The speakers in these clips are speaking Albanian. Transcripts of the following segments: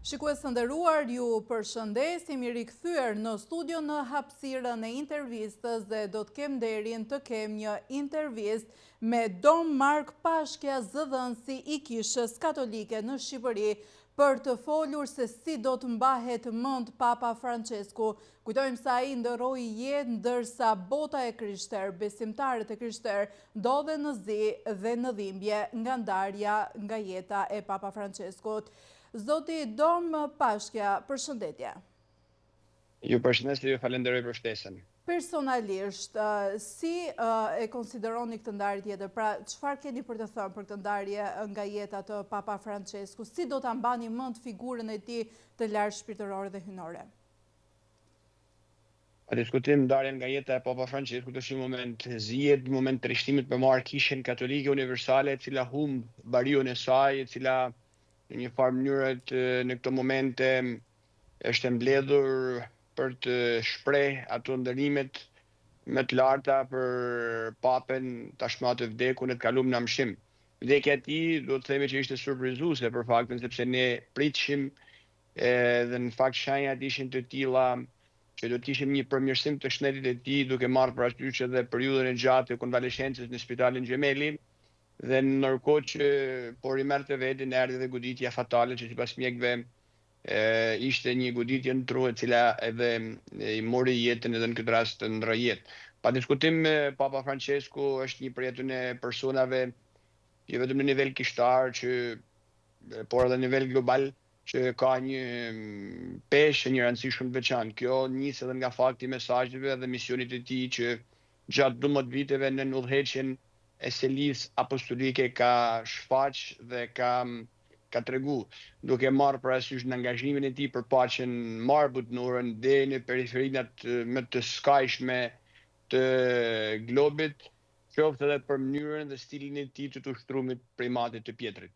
Shikues të nderuar, ju përshëndes, jemi rikthyer në studio në hapësirën e intervistës dhe do të kem nderin të kem një intervistë me Dom Mark Pashkja, zëdhënësi i Kishës Katolike në Shqipëri, për të folur se si do të mbahet mend Papa Françesku. Kujtojmë se ai ndërroi jetë ndërsa bota e krishterë, besimtarët e krishterë, ndodhen në zi dhe në dhimbje nga ndarja nga jeta e Papa Françeskut. Zoti Dom Pashkja, përshëndetje. Ju përshëndes dhe ju falenderoj për ftesën. Personalisht, si e konsideroni këtë ndarje tjetër? Pra, çfarë keni për të thënë për këtë ndarje nga jeta të Papa Françesku? Si do ta mbani mend figurën e tij të lartë shpirtërore dhe hyjnore? Pa diskutim, ndarja nga jeta e Papa Françeskut është një moment zie, një moment trishtimit për mbarë Kishën Katolike Universale, e cila humb bariun e saj, e cila në një farë mënyre në këto momente është e mbledhur për të shpreh ato nderimet më të larta për Papën tashmë të vdekur e të kalum në amshim. Vdekja e tij duhet të themi që ishte surprizuese për faktin sepse ne pritshim edhe në fakt shenjat ishin të tilla që do të kishim një përmirësim të shëndetit të tij duke marrë parasysh edhe periudhën e gjatë të konvaleshencës në spitalin Gemelli dhe ndërkohë që po rimerrte veten erdhi edhe goditja fatale që sipas mjekëve ishte një goditje në tru e cila edhe i mori jetën edhe në këtë rast ndërroi jetë. Pa diskutim Papa Francesku është një prej atyre personave jo vetëm në nivel kishtar që por edhe në nivel global që ka një peshë e një rëndësi shumë të veçantë. Kjo nis edhe nga fakti i mesazheve dhe misionit të tij që gjatë 12 viteve nën udhëheqjen e Selisë Apostolike ka shfaq dhe ka ka tregu, duke marrë parasysh në angazhimin e tij për paqen mbarëbotënoren deri në periferinat më të skajshme të globit, qoftë edhe për mënyrën dhe stilin e tij të të ushtrumit primatit të Pjetrit.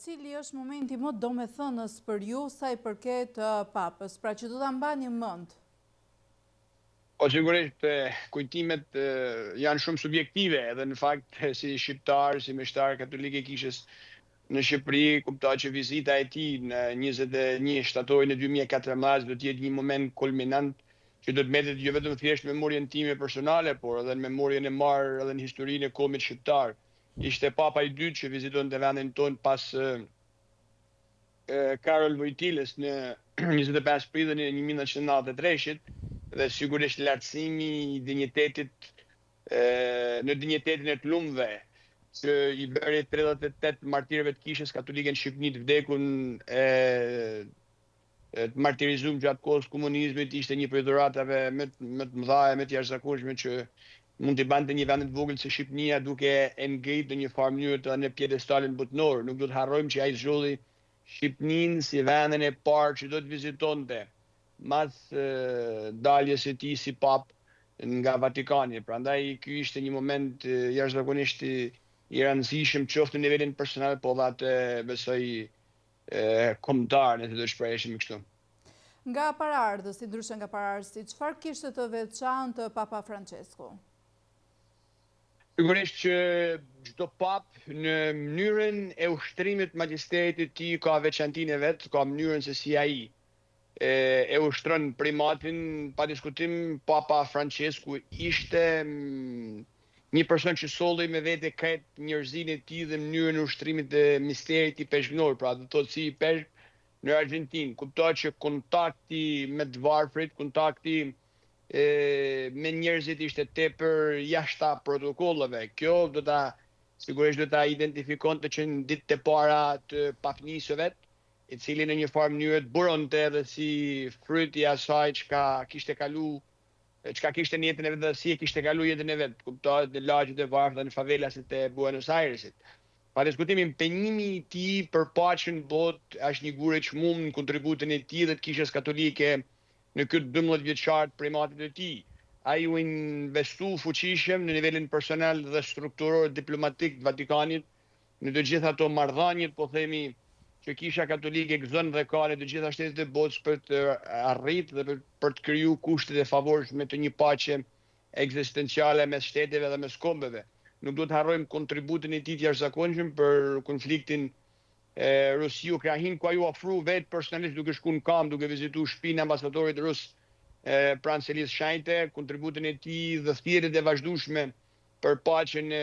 Cili është momenti më domethënës për ju sa i përket Papës, pra që do ta mbani mend? Po sigurisht kujtimet janë shumë subjektive edhe në fakt si shqiptar, si meshtar katolik i kishës në Shqipëri, kuptoj që vizita e tij në 21 shtatorin e 2014 do të jetë një moment kulminant që do të mbetet jo vetëm thjesht në memorien time personale, por edhe në memorien e marrë edhe në historinë e kombit shqiptar. Ishte papa i dytë që vizitonte vendin tonë pas Karol Vojtilës në 25 prillin e 1993-shit dhe sigurisht lartësimi i dinjitetit në dinjitetin e të lumëve që i bëri 38 martirëve të kishës katolike në Shqipëni të vdekun e të martirizum gjatë kohës komunizmit ishte një prej dhuratave më më të mëdha e më të jashtëzakonshme që mund t'i bante një vend të vogël si Shqipënia duke e ngrit në një farë mënyrë të në piedestalin botëror. Nuk do të harrojmë që ai zgjodhi Shqipëninë si vendin e parë që do të vizitonte mas daljes së tij si pap nga Vatikani. Prandaj ky ishte një moment jashtëzakonisht i rëndësishëm qoftë në nivelin personal, po edhe atë besoj kombëtar, nëse do të shpreheshim kështu. Nga paraardhësi, ndryshe nga paraardhësi, çfarë kishte të veçantë Papa Francesku? Sigurisht që çdo pap në mënyrën e ushtrimit të magjisterit të tij ka veçantinë e vet, ka mënyrën se si ai e ushtron primatin, pa diskutim Papa Francesku ishte një person që solli me vete krejt njerëzinë e tij dhe mënyrën e ushtrimit të misterit ipeshkvnor, pra do të thotë si ipeshkv në Argjentinë. Kuptohet që kontakti me të varfrit, kontakti me njerëzit ishte tepër jashta protokolleve. Kjo do ta sigurisht do ta identifikonte që në ditët e para të papnisë së vet, i cili në një farë mënyre të buronte edhe si fryt i asaj çka kishte kalu, çka kishte në jetën e vet dhe si e kishte kalu jetën e vet, kuptohet në lagjet e varfra dhe në favelasit e Buenos Airesit. Pa diskutim impenjimi i tij për paqen në botë është një gur i çmuar në kontributin e tij dhe të Kishës Katolike në këtë 12 vjeçar të primatit të tij. Ai u investu fuqishëm në nivelin personal dhe strukturor diplomatik të Vatikanit në të gjitha ato marrëdhëniet, po themi, që Kisha Katolike gëzon dhe ka në të gjitha shtetet e botës për të arritë dhe për, për të kriju kushtet e favorshme të një paqe ekzistenciale mes shteteve dhe mes kombeve. Nuk duhet të harrojmë kontributin e tij të jashtëzakonshëm për konfliktin Rusi-Ukrainë, ku ai u afru vetë personalisht duke shku në kamp, duke vizitu shtëpinë e ambasadorit rus pranë Selisë Shenjte, kontributin e tij dhe thirrjet e vazhdueshme për paqen në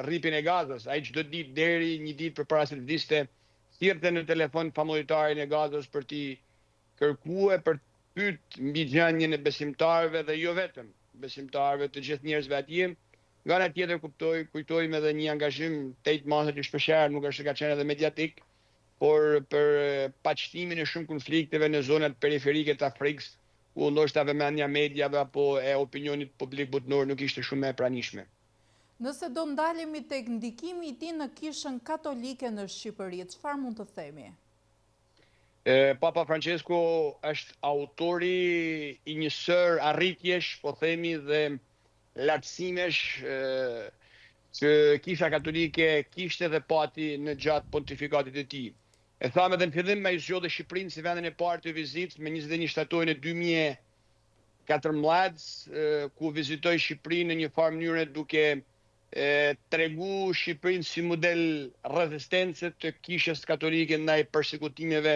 Rripin e Gazës. Ai çdo ditë deri një ditë përpara se të vdiste, thirrte në telefon famullitarin e Gazës për t'i kërkue për të pyet mbi gjendjen e besimtarëve dhe jo vetëm besimtarëve, të gjithë njerëzve atje. Nga ana tjetër kuptoj, kujtojmë edhe një angazhim tej mase që shpeshherë nuk është se ka qenë edhe mediatik, por për paqtimin e shumë konflikteve në zonat periferike të Afrikës, ku ndoshta vëmendja e mediave apo e opinionit publik botëror nuk ishte shumë e pranishme. Nëse do ndalemi tek ndikimi i tij në Kishën Katolike në Shqipëri, çfarë mund të themi? Papa Francesku është autori i një sërë arritjesh, po themi dhe lartësimesh që Kisha Katolike kishte dhe pati në gjatë pontifikatit të tij. E thamë edhe në fillim, ai zgjodhi Shqipërinë si vendin e parë të vizitës me 21 shtatorin e 2014, ku vizitoi Shqipërinë në një farë mënyre duke e tregu Shqipërinë si model rezistence të Kishës Katolike ndaj persekutimeve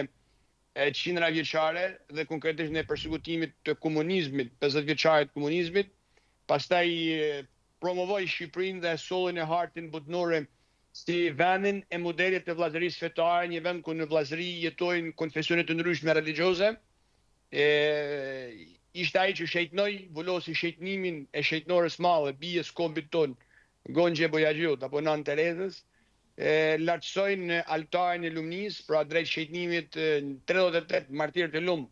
qindra vjeçare dhe konkretisht ndaj persekutimit të komunizmit, 50 vjeçarit të komunizmit. Pastaj promovoi Shqipërinë dhe e solli në hartën botërore si vendin e modelit të vëllazërisë fetare, një vend ku në vëllazëri jetojnë konfesione të ndryshme religjioze. E, ishte ai që shejtnoi, vulosi shejtnimin e shejtnorës madhe, bijës kombit ton, Gonxhe Bojaxhiut apo Nënë Terezës, e lartësoi në altarin e lumnisë, pra drejt shejtnimit 38 martirë të lum,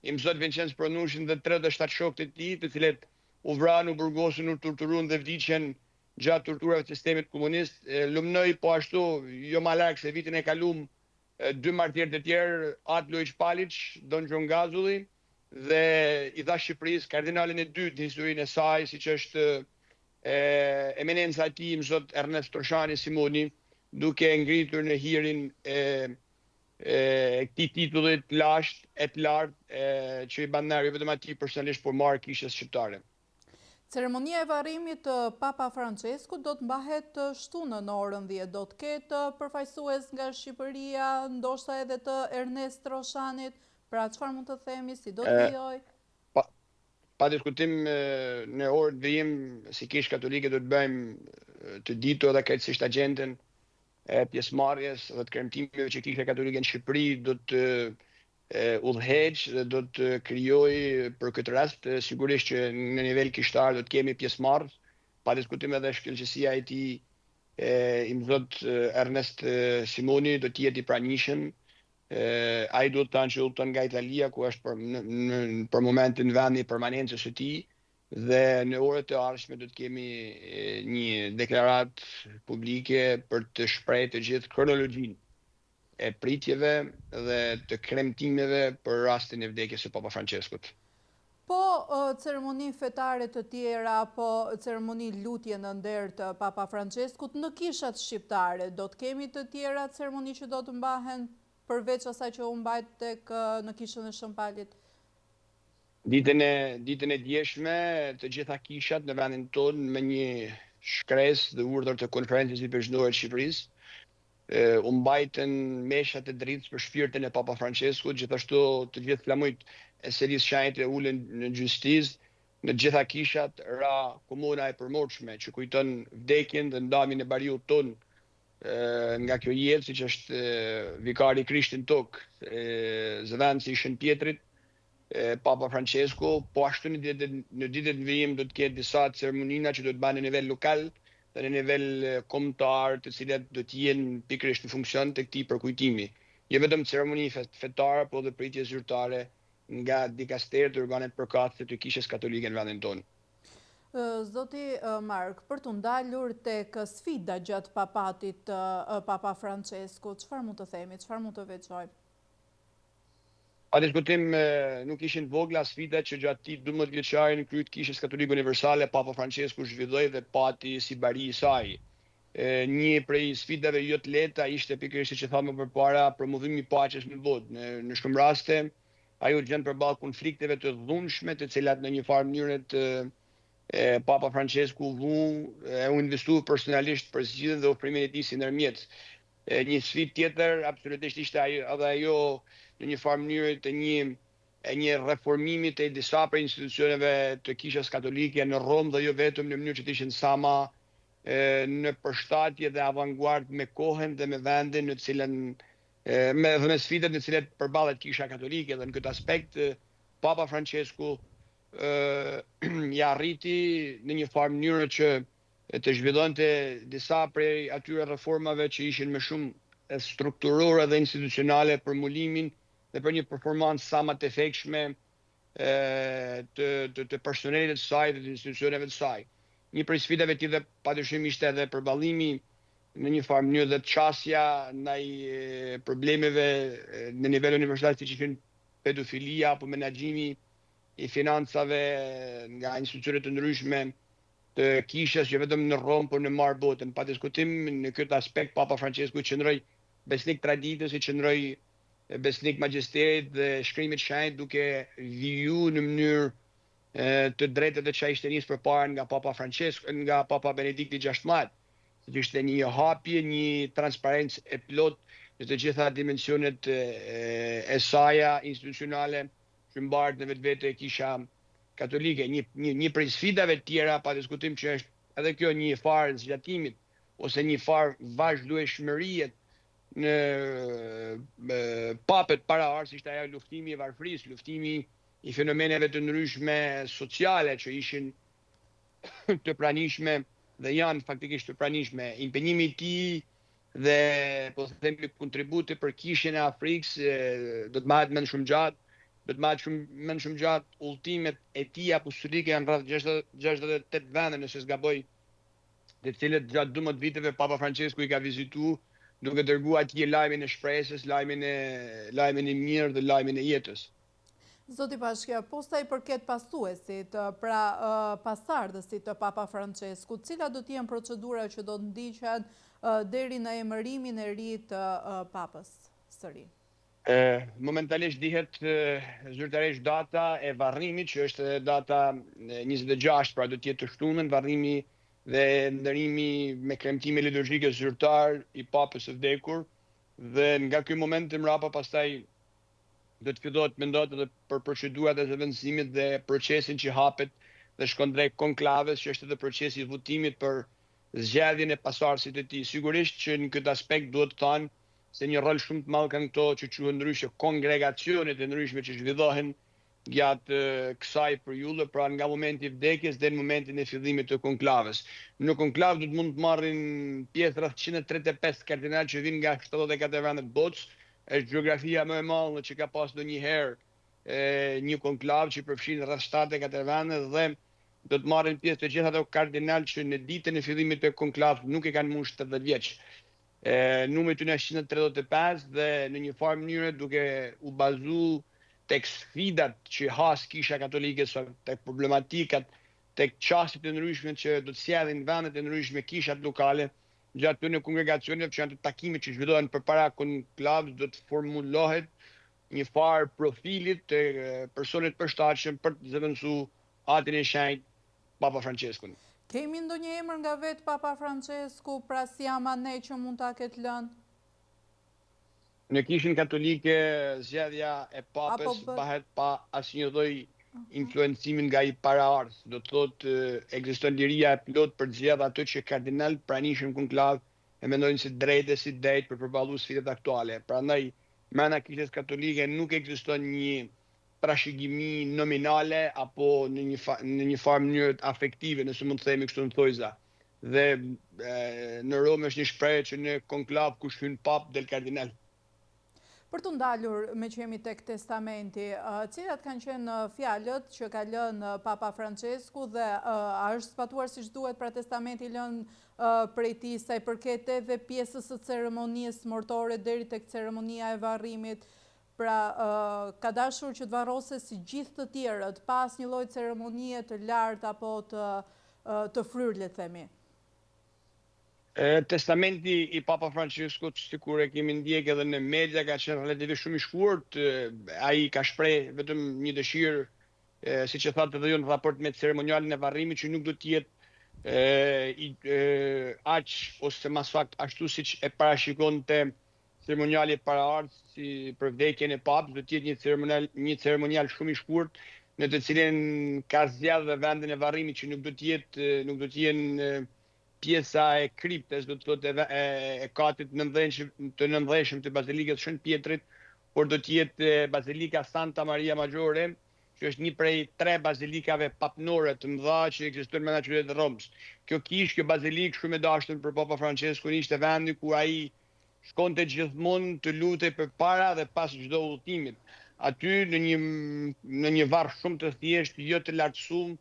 Imzot Vincenz Pronushin dhe 37 shokët e tij, të cilët u vranë, u burgosën, u torturuan dhe vdiqën gjatë torturave të sistemit komunist, lumnoi po ashtu jo më larg se vitin e kalum dy martirë të tjerë, Atë Luigj Paliç, Don Gjon Gazulli, dhe i dha Shqipërisë kardinalin e dytë në historinë e saj, siç është eminenca e tij Imzot Ernest Troshani Simoni, duke ngritur në hirin e e këtij titulli të lashtë e të lartë që i bën nder jo vetëm atij personalisht, por marrë kishës shqiptare. Ceremonia e varrimit të Papa Françeskut do të mbahet të shtunën në orën 10. Do të ketë përfaqësues nga Shqipëria, ndoshta edhe të Ernest Troshanit. Pra çfarë mund të themi, si do të vijojë? Pa, pa diskutim në orët vijim si kishë katolike do të bëjmë të ditur edhe krejtësisht agjendën e pjesëmarrjes dhe të kremtimeve që kisha katolike në Shqipëri do të udhëheq dhe do të krijojë për këtë rast, sigurisht që në nivel kishtar do të kemi pjesëmarrës, pa diskutim edhe shkëlqesia e tij Imzot Ernest Simoni do të jetë i pranishëm. Ai duhet të thënë që udhëton nga Italia, ku është për, në, në, për momentin vendi i permanencës së tij, dhe në orët e ardhshme do të kemi një deklaratë publike për të shprehë të gjithë kronologjinë e pritjeve dhe të kremtimeve për rastin e vdekjes së Papa Franceskut. Po ceremoni fetare të tjera, po ceremoni lutje në nder të Papa Franceskut në kishat shqiptare, do të kemi të tjera ceremoni që do të mbahen përveç asaj që u mbajt tek në kishën e Shën Palit? Ditën e ditën e djeshme, të gjitha kishat në vendin tonë me një shkresë dhe urdhër të Konferencës Ipeshkvnore të Shqipërisë, u mbajtën meshat e dritës për shpirtin e Papa Françeskut, gjithashtu të gjithë flamujt e Selisë Shenjte u ulën në gjyshtizë, në të gjitha kishat ra komuna e përmotshme që kujton vdekjen dhe ndamjen e bariut tonë nga kjo jetë, siç është vikari i Krishtit në tokë, zëvendësi i Shën Pjetrit, Papa Francesku, po ashtu në ditët në ditët në vijim do të ketë disa ceremonina që do të bëhen në nivel lokal dhe në nivel kombëtar, të cilat do të jenë pikërisht në funksion të këtij përkujtimi. Jo vetëm ceremoni fetare, por edhe pritje zyrtare nga dikasteret dhe organet përkatëse të Kishës Katolike në vendin tonë. Zoti Mark, për t'u ndalur tek sfida gjatë papatit të Papa Franceskut, çfarë mund të themi, çfarë mund të veçojmë? Pa diskutim nuk ishin të vogla sfidat që gjatë këtij 12 vjeçari në krye të Kishës Katolike Universale Papa Francesku zhvilloi dhe pati si bari i saj. Një prej sfidave jo të lehta ishte pikërisht siç e thamë më përpara promovimi i paqes në botë. Në, në shumë raste ai u gjend përballë konflikteve të dhunshme, të cilat në një farë mënyre të e, Papa Francesku vu e u investu personalisht për zgjidhjen dhe ofrimin e tij si ndërmjetës. Një sfidë tjetër absolutisht ishte ajo edhe ajo në një farë mënyre të një e një reformimi të disa prej institucioneve të Kishës Katolike në Romë dhe jo vetëm në mënyrë që të ishin sa ma në përshtatje dhe avanguard me kohën dhe me vendin në të cilën me dhe me sfidat në të cilat përballet Kisha Katolike dhe në këtë aspekt Papa Françesku ia arriti në një farë mënyre që të zhvillonte disa prej atyre reformave që ishin më shumë strukturore dhe institucionale për mbulimin dhe për një performancë sa më të efektshme të të të personelit të saj dhe të institucioneve të saj. Një prej sfidave tjera padyshim ishte edhe përballimi në një farë mënyrë dhe qasja ndaj problemeve në nivel universal siç ishin pedofilia apo menaxhimi i financave nga institucione të ndryshme të kishës jo vetëm në Romë por në mbarë botën. Pa diskutim në këtë aspekt Papa Françesku i qëndroi besnik traditës, i qëndroi besnik magjisterit dhe shkrimit të shenjtë duke viju në mënyrë të drejtë atë që ishte nisë përpara nga Papa Françesku, nga Papa Benedikti XVI. Siç ishte një hapje, një transparencë e plotë në të gjitha dimensionet e saja institucionale që mbart në vetvete kisha katolike. Një, një, një prej sfidave të tjera, pa diskutim që është edhe kjo një farë zgjatimit ose një farë vazhdueshmërie në papët paraardhës ishte ajo luftimi i varfërisë, luftimi i fenomeneve të ndryshme sociale që ishin të pranishme dhe janë faktikisht të pranishme. Impenjimi i tij dhe po themi kontributi për kishën e Afrikës do të mbahet mend shumë gjatë, do të mbahet shumë mend shumë gjatë udhëtimet e tij apostolike janë rreth 68 vende nëse s'gaboj, të cilët gjatë 12 viteve Papa Francesku i ka vizitu duke dërguar atje lajmin e shpresës, lajmin e lajmin e mirë dhe lajmin e jetës. Zoti Pashkja, po sa i përket pasuesit, pra pasardhësit të Papa Françeskut, cilat do të jenë procedurat që do të ndiqen deri në emërimin e ri të Papës së ri? Momentalisht dihet zyrtarisht data e varrimit, që është data 26, pra do të jetë të shtunën varrimi dhe nderimi me kremtime liturgjike zyrtar i Papës së vdekur dhe nga ky moment e mbrapa pastaj do të fillohet të mendohet edhe për procedurat e zëvendësimit dhe procesin që hapet dhe shkon drejt konklavës, që është edhe procesi i votimit për zgjedhjen e pasardhësit të tij. Sigurisht që në këtë aspekt duhet të thënë se një rol shumë të madh kanë këto që quhen ndryshe kongregacionet e ndryshme që zhvillohen gjatë kësaj periudhe, pra nga momenti i vdekjes deri në momentin e fillimit të konklavës. Në konklavë do të mund të marrin pjesë rreth 135 kardinalë që vijnë nga 74 vende të botës. Është gjeografia më e madhe që ka pas ndonjëherë një konklavë që përfshin rreth 74 vende dhe do të marrin pjesë të gjithë ato kardinalë që në ditën e fillimit të konklavës nuk e kanë mbushur 80 vjeç. Numri i tyre është 135 dhe në një farë mënyre duke u bazu tek sfidat që has Kisha Katolike sot, tek problematikat, tek qasjet e ndryshme që do të sjellin vendet e ndryshme kishat lokale, gjatë këtyre kongregacioneve që janë të takimet që zhvillohen përpara konklavës do të formulohet një farë profilit të personit përshtatshëm për të zëvendësu Atin e Shenjtë Papa Françeskun. Kemi ndonjë emër nga vetë Papa Françesku, pra si amanet që mund ta ketë lënë? Në Kishën Katolike zgjedhja e Papës bëhet pa asnjë lloj influencimi nga i paraardhës. Do të thotë ekziston liria e plotë për të zgjedhur atë që kardinalët pranishëm në konklavë e mendojnë si drejtë dhe si drejtë për përballuar sfidat aktuale. Prandaj, brenda Kishës Katolike nuk ekziston një trashëgimi nominale apo në një në një farë mënyre afektive, nëse mund të themi kështu në thojza. Dhe e, në Romë është një shprehje që në konklavë kush hyn papë del kardinal. Për t'u ndalur, meqë jemi tek testamenti, cilat kanë qenë fjalët që ka lënë Papa Françesku dhe a është zbatuar siç duhet pra testamenti i lënë prej tij sa i përket edhe pjesës së ceremonisë mortore deri tek ceremonia e varrimit, Pra, ka dashur që të varroset si gjithë të tjerët, pa asnjë lloj ceremonie të lartë apo të të fryrë, le të themi. Testamenti i Papa Françeskut, sikur e kemi ndjekë edhe në media, ka qenë relativisht shumë i shkurt. Ai ka shpreh vetëm një dëshirë, siç e thatë edhe ju në raport me ceremonialin e varrimit, që nuk do të jetë I aq ose ma saktë ashtu siç e parashikonte ceremoniali paraardhës si për vdekjen e Papës, do të jetë një ceremonial një ceremonial shumë i shkurt në të cilin ka zgjedhë dhe vendin e varrimit që nuk do të jetë nuk do të jenë pjesa e kriptës, do të thotë e, e, e katit nëndheshëm të nëndheshëm të Bazilikës Shën Pjetrit, por do të jetë Bazilika Santa Maria Maggiore, që është një prej tre bazilikave papnore të mëdha që ekzistojnë brenda qytetit të Romës. Kjo kishë, kjo bazilikë shumë e dashur për Papa Françeskun ishte vendi ku ai shkonte gjithmonë të lutej përpara dhe pas çdo udhëtimit. Aty në një në një varr shumë të thjeshtë, jo të lartësum,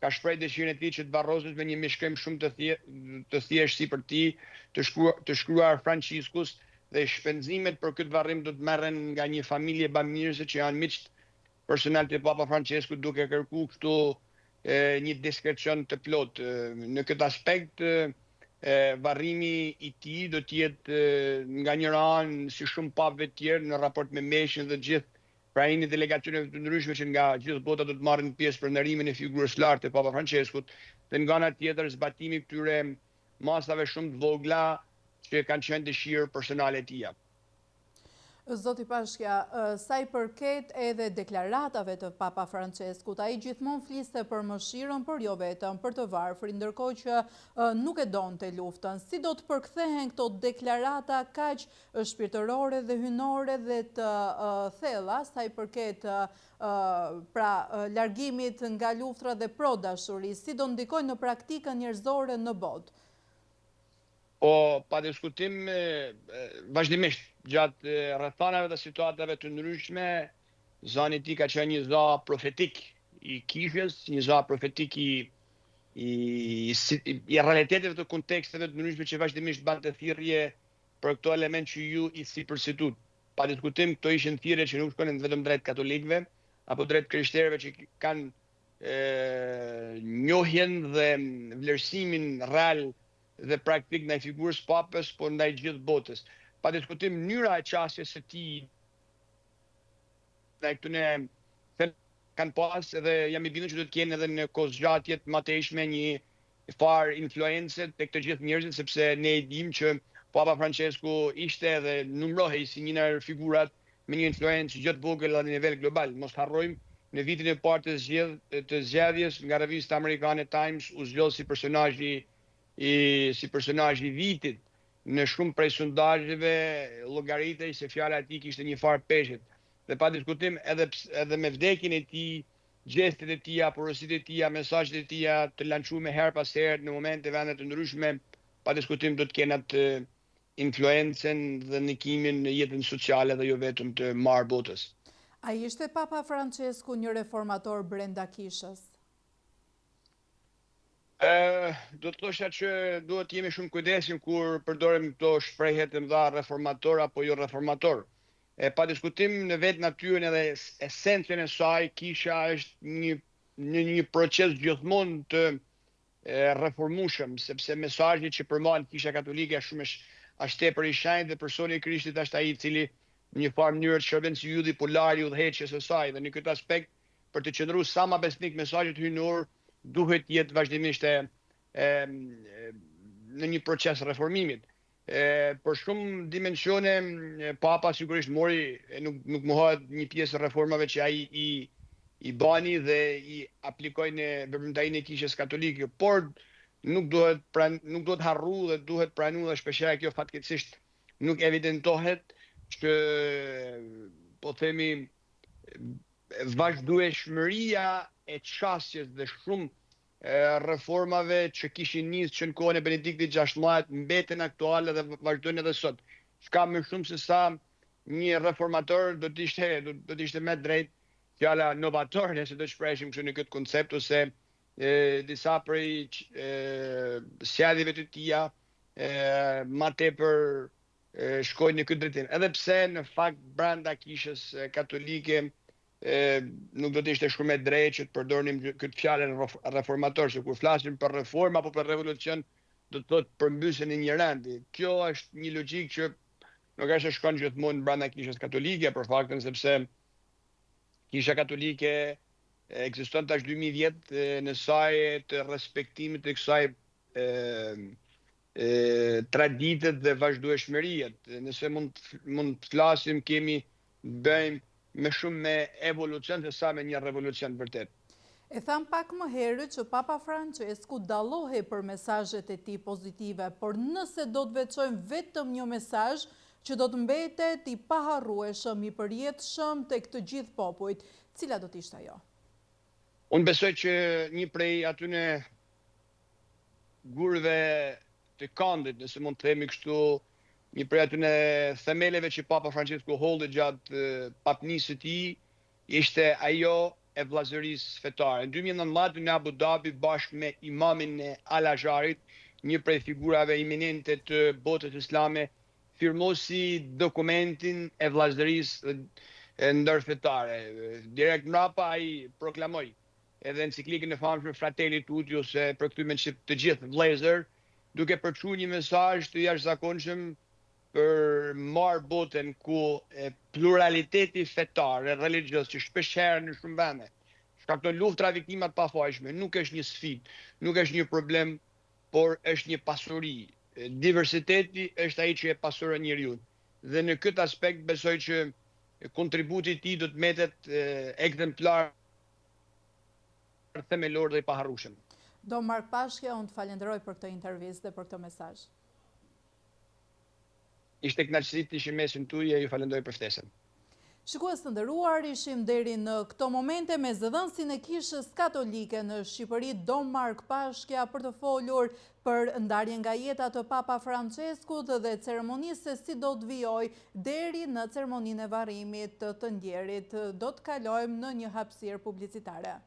ka shpreh dëshirën e tij që të varroset me një mbishkrim shumë të të thjeshtë sipër tij, të shkruar të shkruar Franciscus dhe shpenzimet për këtë varrim do të merren nga një familje bamirëse që janë miqtë personal të Papa Françeskut duke kërku kështu një diskrecion të plotë. Në këtë aspekt varrimi i tij do të jetë nga njëra anë si shumë papëve të tjerë në raport me meshën dhe gjithë praninë e delegacioneve të ndryshme që nga gjithë bota do të marrin pjesë për nderimin e figurës së lartë të Papa Françeskut dhe nga ana tjetër zbatimi i këtyre masave shumë të vogla që kanë qenë dëshirë personale e tija. Zoti Pashkja, sa i përket edhe deklaratave të Papa Françeskut, ai gjithmonë fliste për mëshirën, por jo vetëm, për të varfrit, ndërkohë që nuk e donte luftën. Si do të përkthehen këto deklarata kaq shpirtërore dhe hyjnore dhe të thella, sa i përket pra largimit nga luftra dhe pro dashurisë, si do ndikojnë në praktikën njerëzore në botë? Po, pa diskutim, vazhdimisht, gjatë rrethanave dhe situatave të ndryshme, zani i tij ka qenë një za profetik i kishës, një za profetik i i i realiteteve të konteksteve të ndryshme që vazhdimisht bante thirrje për këto elemente që ju i sipërcituat. Pa diskutim, këto ishin thirrje që nuk shkonin vetëm drejt katolikëve apo drejt krishterëve që kanë njohjen dhe vlerësimin real dhe praktik ndaj figurës papës, por ndaj gjithë botës. Pa diskutim, mënyra e qasjes së tij ndaj këtyre kanë pas edhe jam i bindur që do të kenë edhe në kohëzgjatje të mëtejshme një farë influence tek të gjithë njerëzit sepse ne e dimë që Papa Francesku ishte edhe numërohej si një ndër figurat me një influencë jo të vogël edhe në nivel global. Mos harrojmë, në vitin e parë të zgjedh të zgjedhjes nga revista amerikane Times u zgjodh si personazhi i si personazhi i vitit. Në shumë prej sondazheve llogaritej se fjala e tij kishte një farë peshe. Dhe pa diskutim edhe edhe me vdekjen e tij, gjestet e tija, porositë e tija, mesazhet e tija të lançume herë pas here në momente vende të ndryshme, pa diskutim do të kenë atë influencën dhe ndikimin në jetën sociale dhe jo vetëm të mbarë botës. A ishte Papa Françesku një reformator brenda kishës? Do të thosha që duhet të jemi shumë të kujdesshëm kur përdorim këto shprehje të mëdha reformator apo jo reformator. E pa diskutim në vetë natyrën edhe esencën e saj, kisha është një në një proces gjithmonë të reformueshëm, sepse mesazhi që përmban Kisha Katolike është shumë është tepër i shenjtë dhe personi i Krishtit është ai i cili në një farë mënyre shërben si ylli polar i udhëheqjes së saj dhe në këtë aspekt për të qëndruar sa më besnik mesazhit hyjnor duhet të jetë vazhdimisht e, e në një proces reformimit. E, për shumë dimensione Papa sigurisht mori e nuk nuk mohohet një pjesë e reformave që ai i i bani dhe i aplikoi në veprimtarinë e Kishës Katolike, por nuk duhet pran, nuk duhet harru dhe duhet pranu dhe shpeshherë kjo fatkeqësisht nuk evidentohet që po themi vazhdueshmëria e qasjes dhe shumë reformave që kishin nisë që në kohën e Benediktit XVI mbeten aktuale dhe vazhdojnë edhe sot. Çka më shumë se sa një reformator do të ishte do, do të ishte më drejt fjala novator, nëse do të shpreheshim kështu në këtë koncept ose e, disa prej sjelljeve të tija e, ma tepër shkojnë në këtë drejtim. Edhe pse në fakt brenda kishës katolike e, nuk do të ishte shumë e drejtë që të përdornim këtë fjalën reformator, se kur flasim për reformë apo për revolucion, do të thotë përmbysjen e një rendi. Kjo është një logjikë që nuk është se shkon gjithmonë brenda kishës katolike për faktin sepse kisha katolike Ekziston tash 2000 vjet në saje të respektimit të kësaj tradite dhe vazhdueshmërie. Nëse mund mund të flasim, kemi të bëjmë më shumë me evolucion se sa me një revolucion vërtet. E thamë pak më herët që Papa Françesku dallohej për mesazhet e tij pozitive, por nëse do të veçojmë vetëm një mesazh që do të mbetet i paharrueshëm, i përjetshëm tek të gjithë popujt, cila do të ishte ajo? Unë besoj që një prej atyne gurëve të kandit, nëse mund të themi kështu, një prej atyne themeleve që Papa Françesku holli gjatë papnisë së tij, ishte ajo e vëllazërisë fetare. Në 2019 në Abu Dhabi bashkë me imamin e Al Azharit, një prej figurave eminente të botës islame, firmosi dokumentin e vëllazërisë ndërfetare. Direkt mbrapa ai proklamoi edhe enciklikën e famshme Fratelli Tutti ose përkthyer në shqip të gjithë vëllezër, duke përçuar një mesazh të jashtëzakonshëm për mbarë botën ku pluraliteti fetar e religjioz që shpesh herë në shumë vende shkakton luftra viktima të pafajshme, nuk është një sfidë, nuk është një problem, por është një pasuri. Diversiteti është ai që e pasuron njeriun. Dhe në këtë aspekt besoj që kontributi i tij do të mbetet ekzemplar themelor dhe i paharrueshëm. Dom Mark Pashkja, unë të falenderoj për këtë intervistë dhe për këtë mesazh. Ishte kënaqësi të ishim mesin tuaj e ju falenderoj për ftesën. Shikues të nderuar, ishim deri në këto momente me zëdhënësin e Kishës Katolike në Shqipëri, Dom Mark Pashkja, për të folur për ndarjen nga jeta të Papa Françeskut dhe ceremonisë se si do të vijojë deri në ceremoninë e varrimit të të ndjerit. Do të kalojmë në një hapësirë publicitare.